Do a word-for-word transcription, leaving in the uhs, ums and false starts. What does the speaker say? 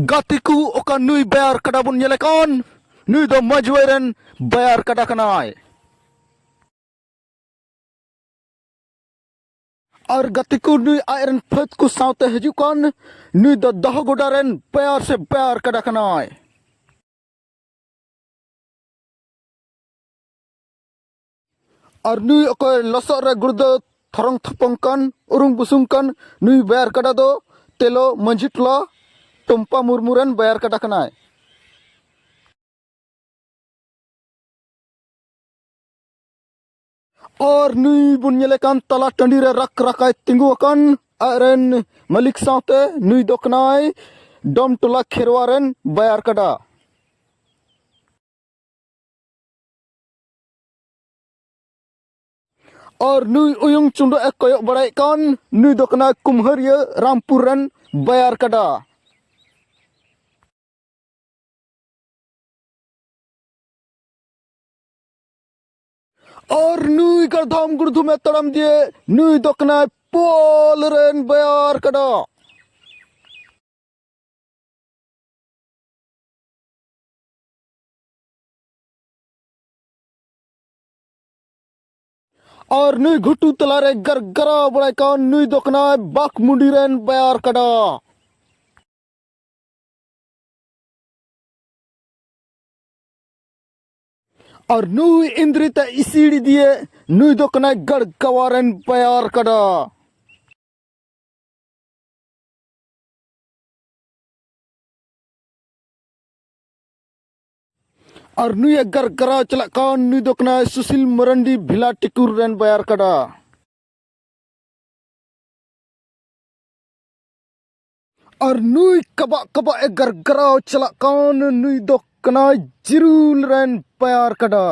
ᱜᱟᱛᱮ ᱠᱚ, ᱚᱠᱟ ᱱᱩᱭ ᱵᱟᱭᱟᱨ ᱠᱟᱰᱟ ᱵᱚᱱ ᱧᱮᱞᱮ ᱠᱟᱱ, ᱱᱩᱭ ᱫᱚ ᱢᱟᱹᱡᱷᱤ ᱵᱟᱭ ᱨᱮᱱ ᱵᱟᱭᱟᱨ ᱠᱟᱰᱟ ᱠᱟᱱᱟᱭ᱾ ᱟᱨ ᱜᱟᱛᱮ ᱠᱚ, ᱱᱩᱭ ᱟᱡ ᱨᱮᱱ ᱯᱷᱟᱹᱫ ᱠᱚ ᱥᱟᱶᱛᱮ ᱦᱤᱡᱩᱜ ᱠᱟᱱ, ᱱᱩᱭ ᱫᱚ ᱫᱚᱦᱚ ᱜᱚᱰᱟ ᱨᱮᱱ ᱵᱟᱭᱟᱨ ᱥᱮ ᱵᱟᱭᱟᱨ ᱠᱟᱰᱟ ᱠᱟᱱᱟᱭ᱾ ᱟᱨ ᱱᱩᱭ ᱚᱠᱚᱭ ᱞᱚᱥᱚᱫ ᱨᱮ ᱜᱩᱲᱫᱟᱹ ᱛᱷᱚᱨᱚᱝ ᱛᱷᱚᱯᱚᱝ ᱠᱟᱱ, ᱩᱨᱩᱝ ᱵᱩᱥᱩᱝ ᱠᱟᱱ, ᱱᱩᱭ ᱵᱟᱭᱟᱨ ᱠᱟᱰᱟ ᱫᱚ ᱛᱮᱞᱚ ᱢᱟᱹᱡᱷᱤ ᱴᱚᱞᱟ ᱴᱚᱢᱯᱟ ᱢᱩᱨᱢᱩ ᱨᱮᱱ ᱵᱟᱭᱟᱨ ᱠᱟᱰᱟ ᱠᱟᱱᱟᱭ᱾ ᱟᱨ ᱱᱩᱭ ᱵᱚᱱ ᱧᱮᱞᱮ ᱠᱟᱱ ᱛᱟᱞᱟ ᱴᱟᱺᱰᱤ ᱨᱮ ᱨᱟᱠ ᱨᱟᱠᱟᱭ ᱛᱤᱸᱜᱩ ᱟᱠᱟᱱ ᱟᱡ ᱨᱮᱱ ᱢᱟᱹᱞᱤᱠ ᱥᱟᱶᱛᱮ, ᱱᱩᱭ ᱫᱚ ᱠᱟᱱᱟᱭ ᱰᱚᱢ ᱴᱚᱞᱟ ᱠᱷᱮᱨᱣᱟ ᱨᱮᱱ ᱵᱟᱭᱟᱨ ᱠᱟᱰᱟ᱾ ᱟᱨ ᱱᱩᱭ ᱩᱭᱩᱝ ᱪᱩᱸᱰᱚᱜ ᱮ ᱠᱚᱭᱚᱜ ᱵᱟᱲᱟᱭᱮᱫ ᱠᱟᱱ, ᱱᱩᱭ ᱫᱚ ᱠᱟᱱᱟᱭ ᱠᱩᱢᱦᱟᱹᱨᱤᱭᱟᱹ ᱨᱟᱢᱯᱩᱨ ᱨᱮᱱ ᱵᱟᱭᱟᱨ ᱠᱟᱰᱟ᱾ ᱟᱨ ᱱᱩᱭ ᱜᱟᱲᱫᱷᱟᱢ ᱜᱩᱲᱫᱷᱩᱢ ᱮ ᱛᱟᱲᱟᱢ ᱤᱫᱤᱭᱮ, ᱱᱩᱭ ᱫᱚ ᱠᱟᱱᱟᱭ ᱯᱳᱞ ᱨᱮᱱ ᱵᱟᱭᱟᱨ ᱠᱟᱰᱟ᱾ ᱟᱨ ᱱᱩᱭ ᱜᱷᱩᱴᱩ ᱛᱟᱞᱟᱨᱮ ᱜᱟᱨᱜᱟᱨᱟᱣ ᱵᱟᱲᱟᱭ ᱠᱟᱱ, ᱱᱩᱭ ᱫᱚ ᱠᱟᱱᱟᱭ ᱵᱟᱠᱢᱩᱱᱰᱤ ᱨᱮᱱ ᱵᱟᱭᱟᱨ ᱠᱟᱰᱟ᱾ ᱟᱨ ᱱᱩᱭ ᱤᱱᱫᱨᱤ ᱛᱮ ᱤᱥᱤᱲ ᱤᱫᱤᱭᱮ, ᱱᱩᱭ ᱫᱚ ᱠᱟᱱᱟᱭ ᱜᱟᱲᱜᱟᱣᱟ ᱨᱮᱱ ᱵᱟᱭᱟᱨ ᱠᱟᱰᱟ᱾ ᱟᱨ ᱱᱩᱭ ᱮ ᱜᱟᱨᱜᱟᱨᱟᱣ ᱪᱟᱞᱟᱜ ᱠᱟᱱ, ᱱᱩᱭ ᱫᱚ ᱠᱟᱱᱟᱭ ᱥᱩᱥᱤᱞ ᱢᱟᱨᱟᱱᱰᱤ ᱵᱷᱤᱞᱟ ᱴᱤᱠᱩᱨ ᱨᱮᱱ ᱵᱟᱭᱟᱨ ᱠᱟᱰᱟ᱾ ᱟᱨ ᱱᱩᱭ ᱠᱟᱵᱟᱜ ᱠᱟᱵᱟᱜ ᱮ ᱜᱟᱨᱜᱟᱨᱟᱣ ᱪᱟᱞᱟᱜ ᱠᱟᱱ, ᱱᱩᱭ ᱫᱚ ᱠᱟᱱᱟᱭ ᱡᱤᱨᱩᱞ ᱨᱮᱱ ᱵᱟᱭᱟᱨ ᱠᱟᱰᱟ᱾